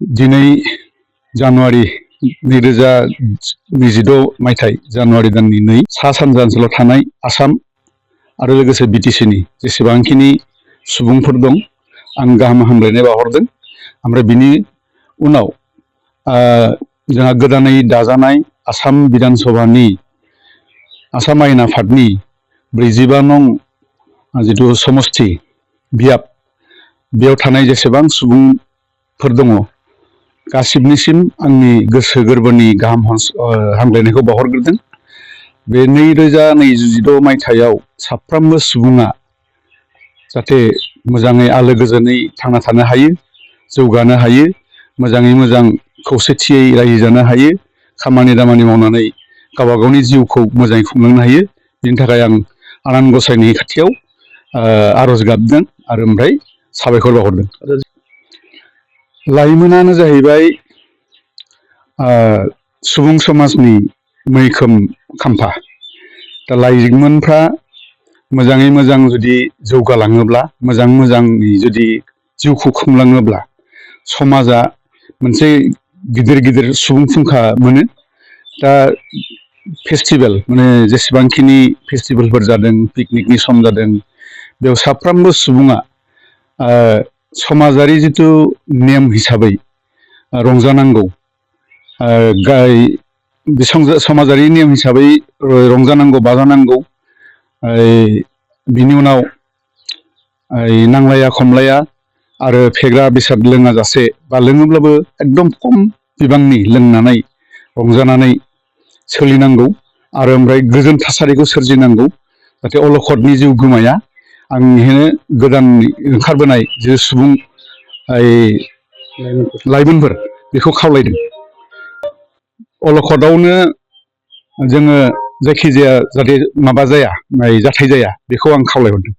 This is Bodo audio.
दिनै जानुवारि 2026 मायथाइ जानुवारि दाननि 2 सा सानजा ओनसोलाव थानाय आसाम आरो लोगोसे बिटिसिनि जेसेबांखिनि सुबुंफोर दं आं गाहाम हामलायनाय बावहरदों। ओमफ्राय बिनि उनाव जोंहा गोदानै दाजानाय आसाम बिधान सभानि आसाम आयेन आफादनि 45 नं जिथु समस्ति बियाब बेयाव थानाय जेसेबां सुबुंफोर दङ गासिबनिसिम आंनि गोसो गोरबोनि गाहाम हामलायनायखौ बावहरग्रोदों। बे 2026 मायथाइयाव साफ्रोमबो सुबुङा जाहाथे मोजाङै आलो गोजोनै थांना थानो हायो, जौगानो हायो, मोजाङै मोजां खौसेथियै रायजो जानो हायो, खामानि दामानि मावनानै गावबा गावनि जिउखौ मोजाङै खुंलांनो हायो। बिनि थाखाय आं आनान गसाइनि खाथियाव आरज गाबदों आरो ओमफ्राय साबायखर बावहरदों। लाइमोनानो जाहैबाय सुबुं समाजनि मैखोम खाम्फा। दा लाइमोनफ्रा मोजाङै मोजां जुदि जौगालाङोब्ला, मोजाङै जुदि जिउखौ खुंलाङोब्ला समाजा मोनसे गिदिर गिदिर सुबुं फुंखा मोनो। दा फेस्टिभेल माने जेसेबांखिनि फेस्टिभेलफोर जादों, पिकनिकनि सम जादों, बेयाव साफ्रोमबो सुबुङा समाजारि जिथु नेम हिसाबै रंजानांगौ, समाजारि नेम हिसाबै रंजानांगौ बाजानांगौ। बिनि उनाव नांलाया खमलाया आरो फेग्रा बेसाद लोङा जासे बा लोङोब्लाबो एकदम खम बिबांनि लोंनानै रंजानानै सोलिनांगौ आरो ओमफ्राय गोजोन थासारिखौ सोरजिनांगौ जाहाथे अलखदनि जिउ गोमाया। आं बेहायनो गोदान ओंखारबोनाय जे सुबुं लाइमोनफोर बेखौ खावलायदों। अलखदावनो जोङो जायखिजाया जाहाथे माबा जाया, जाथाय जाया, बेखौ आं खावलायहरदों।